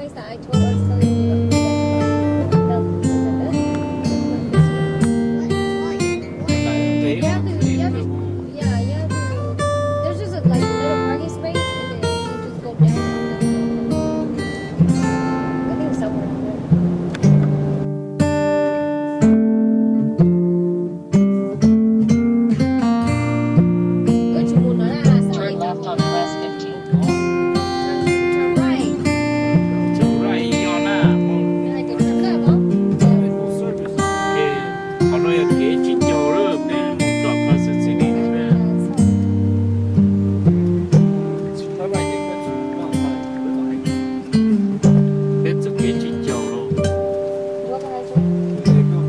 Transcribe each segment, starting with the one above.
Place that I told, I was telling you about, that, is it this? You have to, you have to, yeah, you have to, there's just a, like, little parking space, and then you just go down. I think somewhere around there. Turn left on U S fifteen. Turn right. Turn right ib yog na, mus. Qhov no yog kev tsis caug lawm, peb mus tom qhov xwm txheej li. Peb txoj kev tsis caug lawm.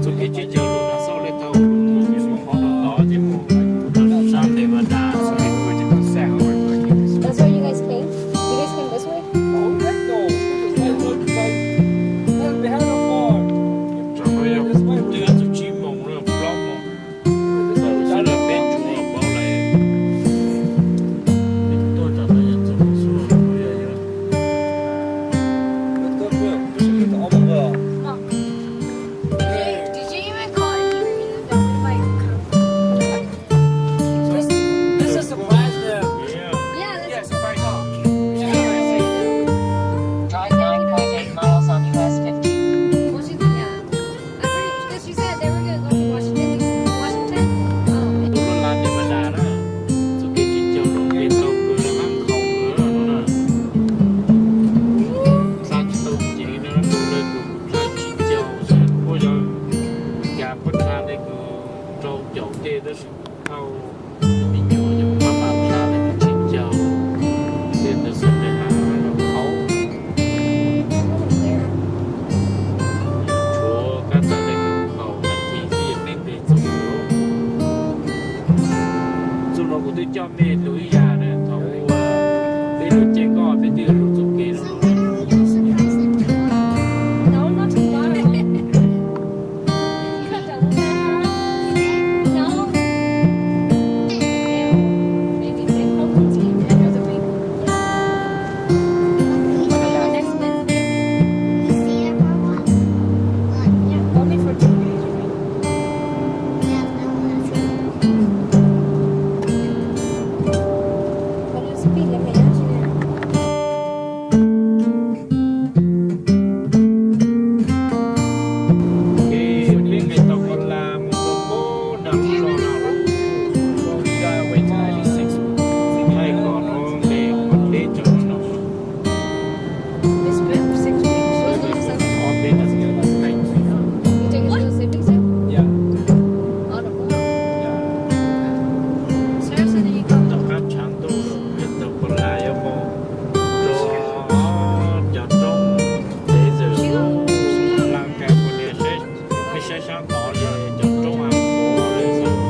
Txoj kev tsis caug lawm no xauj lawm tau mus qhov no tod ces mus sab ntev mas dab. That's where you guys came? You guys came this way? Thaum no yog twb txog tsib moos lawm, plaub moos. Thaum no xwb lawm peb tsuas paub lawm. Peb tuaj tsam no yog txog mus xwb los yog yog. Did you even call anybody? This is a surprise there. Yeah. Yeah, that's a surprise call. Drive nine point eight miles on U S fifteen. Washington, yeah. I pretty, because she said they were gonna go to Washington, Washington. Um, Tus laj laj ntev mas dab na, txoj kev tsis caug no ces tau kawg, laj nkhaus kawg no na. Txhaj tsis tau ceev no, tus lawv tus txhaj tsis caug xwb, puab yog yav puab txhaj le kws rau caum tej tab sis thauj me nyuam yog pab mam txhaj le kws tsis caug, tej ntawd xwb tes ha nkhaus. Tshuav kab txaj le kws nkhaus na ces twb yog peb nqis txog lawm. Txuj no kuv twb coj mej lug ib yam na, thaum ub peb lug caij nkoj peb twb lug txoj kev no lawm. Peb nqis tau Kos Las mus rau pem nram lub zos no, thaij kom no nqes qhov teb tso no. Tom qab tshav ntuj, peb tau Kos Las yuav mus rau cov roob teb, California, peb saib sab tod li cov roob av puav li xwb.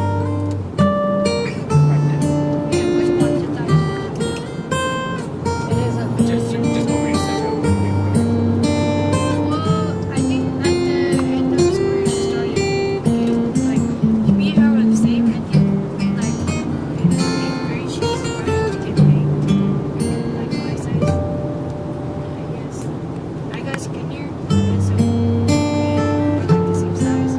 I got skinnier, and so we were, like, the same size.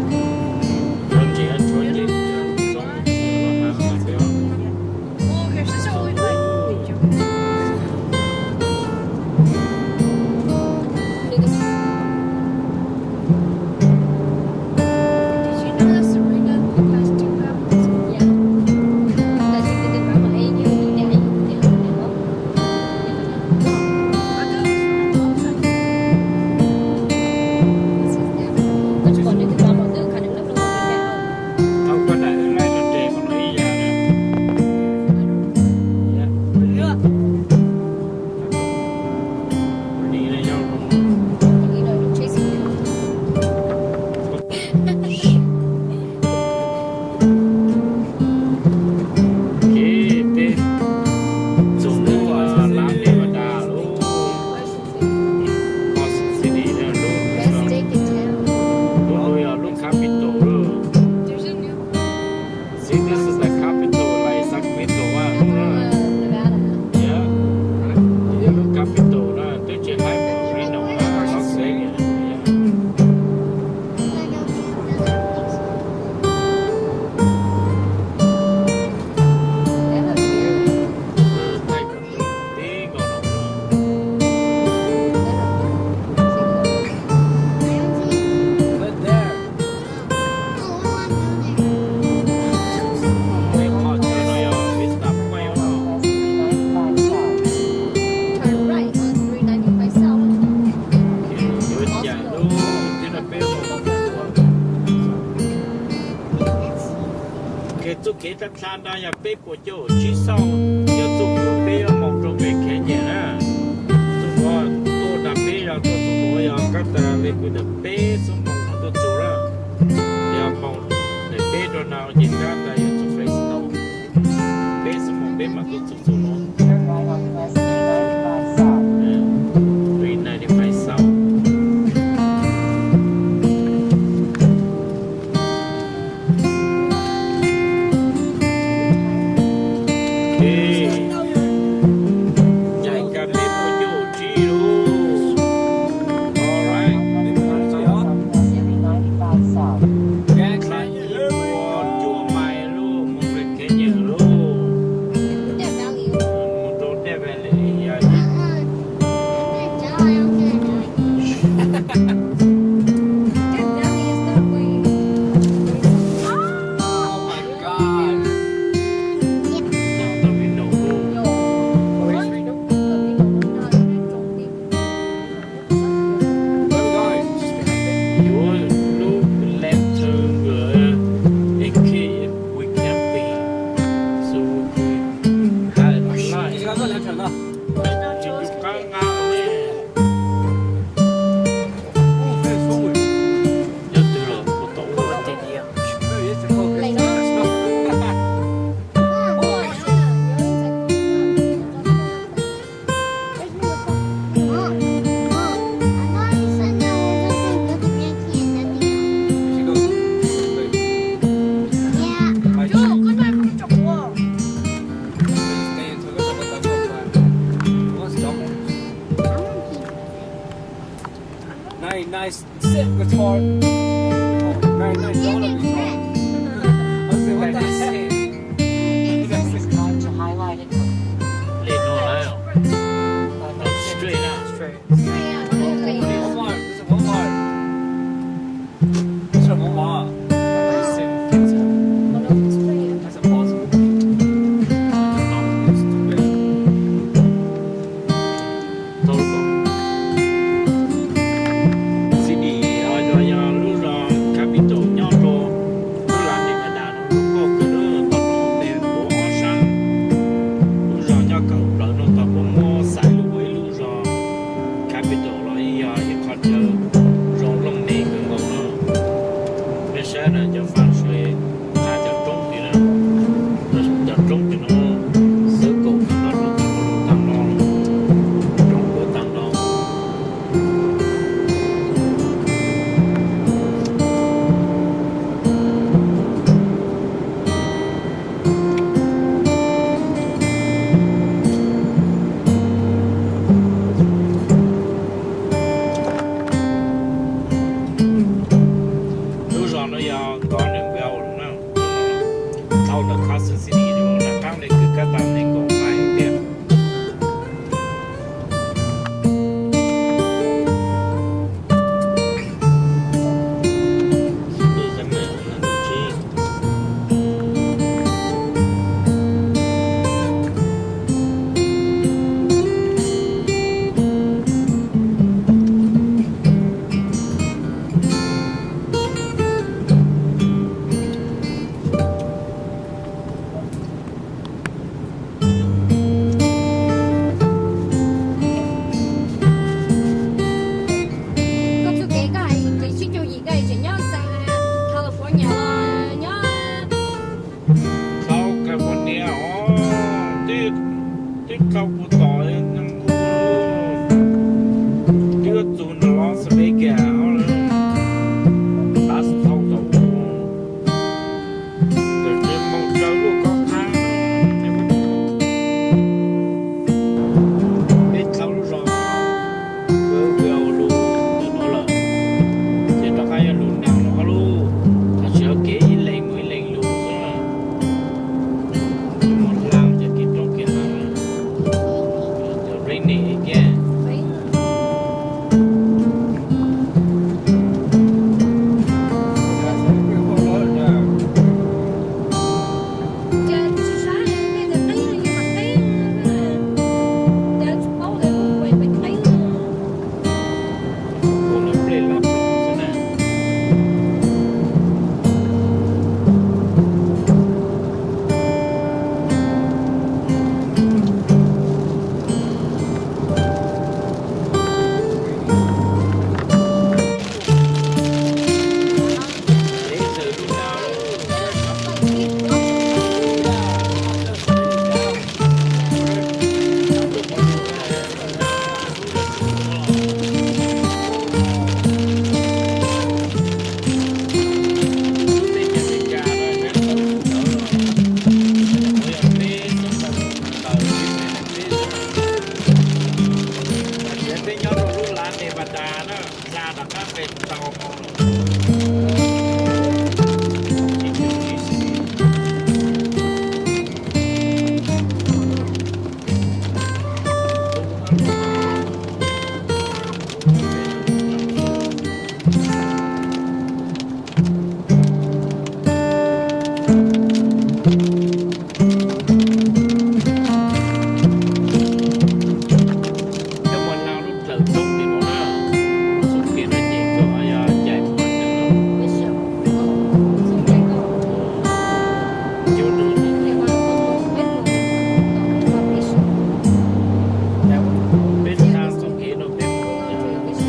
Well, her sister always, like, big jump. Did you know that Serena has two apples? Yeah. That she did the grandma ate. Thaj thaj no yog peb puas cuaj tsib xauj, yog txuj mus peb yuav moog rua Grand Canyon na. Txuj mus tuaj nrug peb yog tuaj txuj mus yog kab tas le kws ntawm peb xuab moos tuaj txug na. Yog moog ntawm peb rua no ces kab tas yuav txug Fresno. Peb xuab moos peb mam tuaj txug txuj mus. Three ninety-five south. Ncaim kab peb puas cuaj tsib lug. All right. Ib puas cuaj mais lug, moog Grand Canyon lug. Moog rua Death Valley yog. Oh my God. Where are we going? Just behind it. Yuav lub left turn, uh, in case we camping. So we could have a night. Nyob twg los puas tau ua. Nice, nice. Sip guitar. Oh, very nice. Dollar guitar. I was like, what the heck? Leg no lawm. Straight out. Straight. One more. This is one more. This is one more. That's impossible. Tau kom city, yog lub zos capital nyob rau lub Las Vegas no, lub koj kws lub toj roob pem puab ob sab, lub zos nyob kawg plaws no tau puab muab xaiv lub ua ib lub zos capital los ib yog ib qho chaw zoo looj mem kawg nkaus na. Peb saib na cov faj sua qha cov roob tid na, cov roob tid no xwb kaum no rau cov lub taag no, roob puab taag no. Pas das na, hla rov qab nqes tau. Coj mus hla lub dlawg roob tim no na, xoom kev no ces koj yog cais mus ntawd. Peb hla xoom kev no peb mus.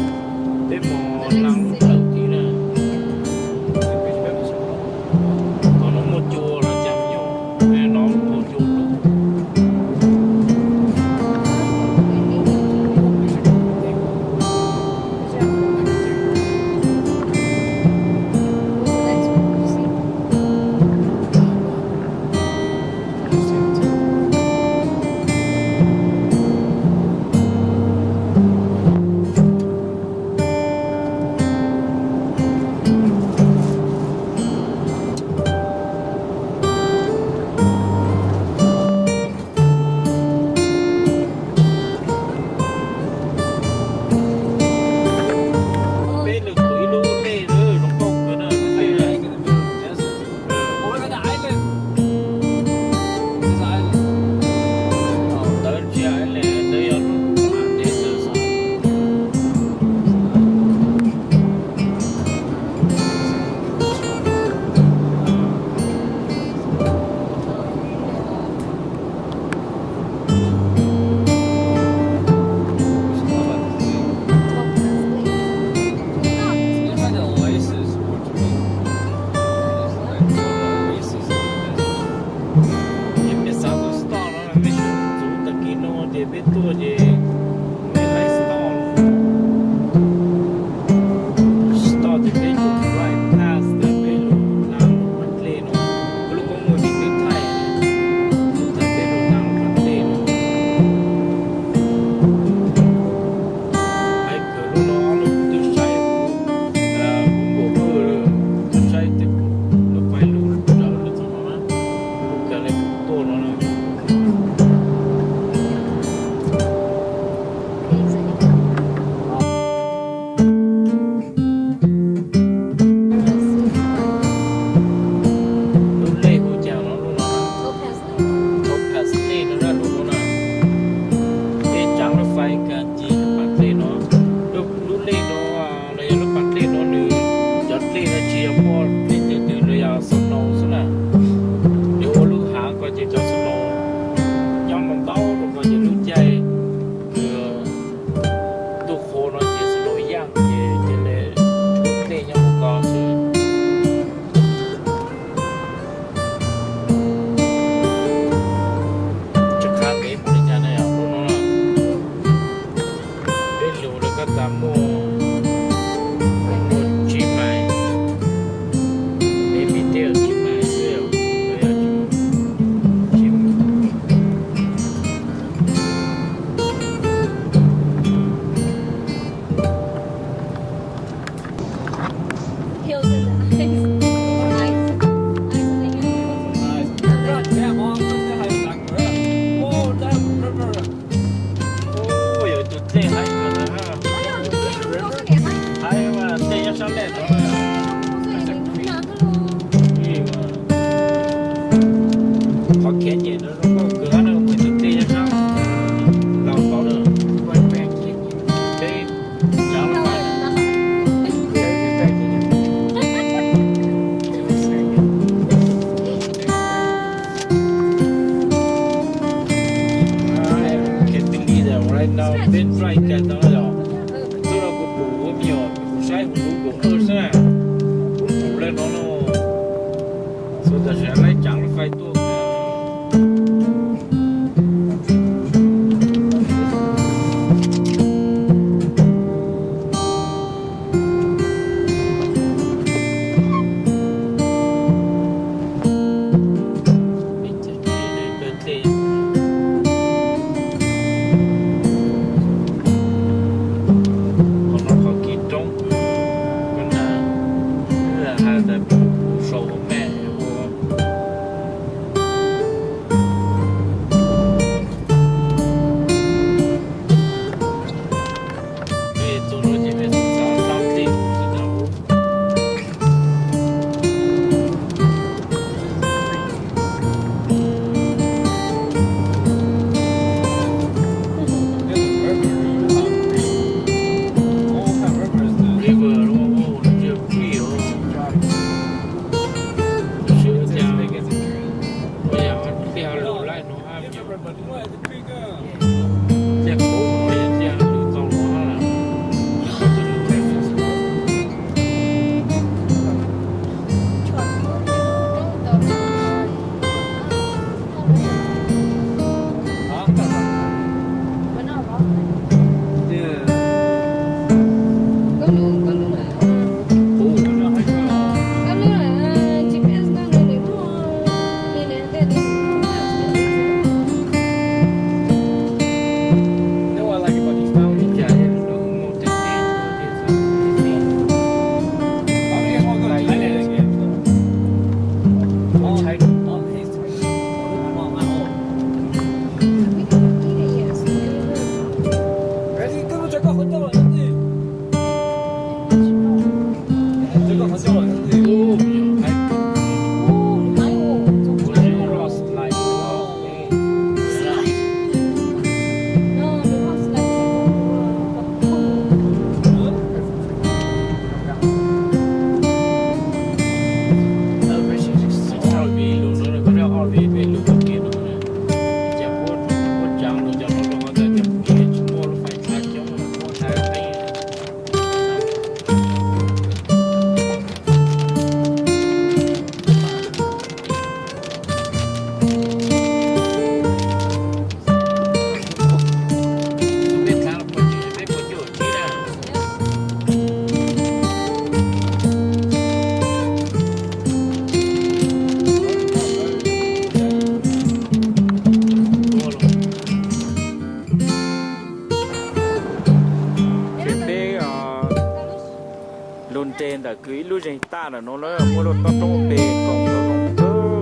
Nres ntawm kws ib lub zeeg taj ntawm no lawm, muaj lub tob roob pes koom zoo kawg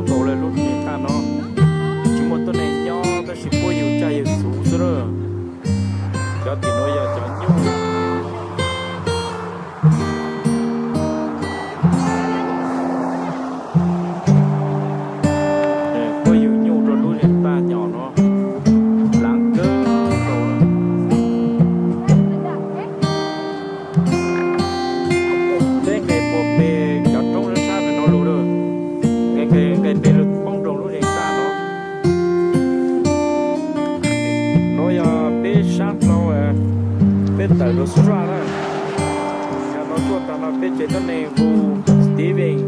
nkaus li lub zeeg taj no. Tsis muaj tuab neeg nyob tab sis puab yug tsaj yug txhu xwb lawm. Cov tim no yog cov nyuj. Puab yug nyuj rau lub zeeg taj nyom no, laav kawg nkaus. Peb nqes puag pem cov roob sab sab pem no lug lawm, nqes nqes pem lug poob rau lub zeeg taj no. Nuav yog peb sab hlau, peb tawm rau Stra na. Yog no tuaj tag no peb tsev tuab neeg hu Steven,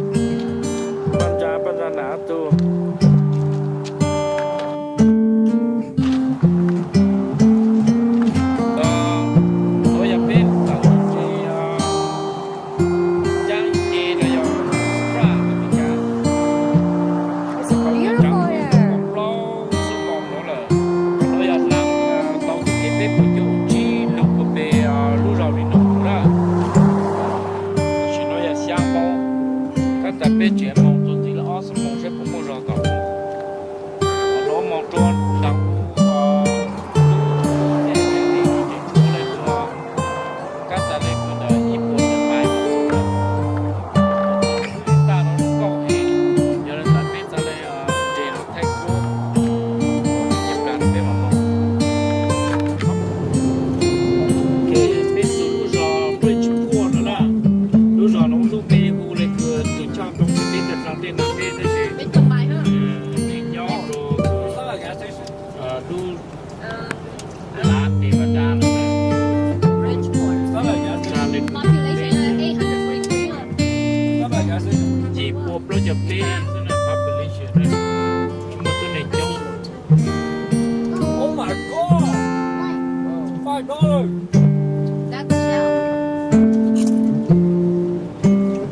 Paj Ntsa, Paj Ntsa nam tug. Nuav yog peb tawm tsev caab ce no yog Stra, America. Plaub xuab moos nuav lawm. Nuav yog hnav tau txug kev peb puas cuaj tsib lug puag pem lub zos li no na. Tam sim no yog xya moos, tab tas peb tsev moog txug ntxiv lawm ob xuab moos saib puas muaj zog tau. Nuav moog rua ntawm lub, kab tas le kws ntawm ib puas mais txug lawm. Taj no lub nkauj heev, yog le ntawd peb txhad le nres los Thaib Kuab, ib plag peb mam moog. Peb txug lub zos Bridgeport no na. Lub zos nuav lub npe hu le kws tug choj ntoo peb tag tej no peb tab sis nyob rua lub lav pem vaj dab no. Yim pua plaub caug peb xwb na, population na, tsis muaj tuab neeg coob. Oh my God! Five dollars.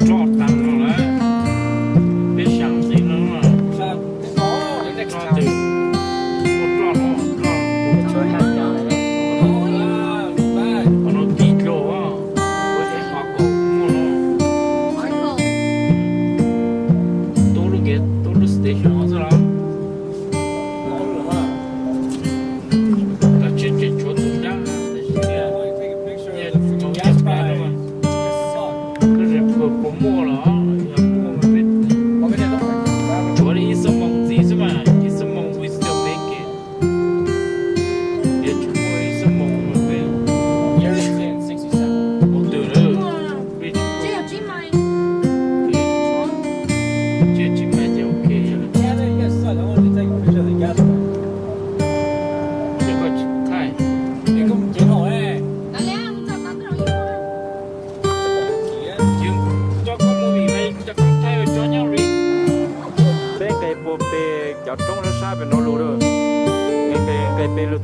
Roj taag no lawm, peb saam ntxiv no, roj twg, muaj roj no, roj, qhov no kis dlua, ua es qhov kaum muaj no. Tub lub nkiav, tub lub station xwb los. Tam tseem tshuav tus dlaab, tab sis kuv muaj los yog muaj, tshuav li ib xuab moos ntxiv xwb mas, ib xuab moos we still make it. Yog tsis muaj ib xuab moos mas peb mus twg lawm. Tsib mais ces ok. Ces koj tsis thaij. Coj koj mus vim, coj koj thaij ua tsob nyob li. Peb nqes puag pem cov roob sab sab pem no lug lawm. Nqes, nqes pem lug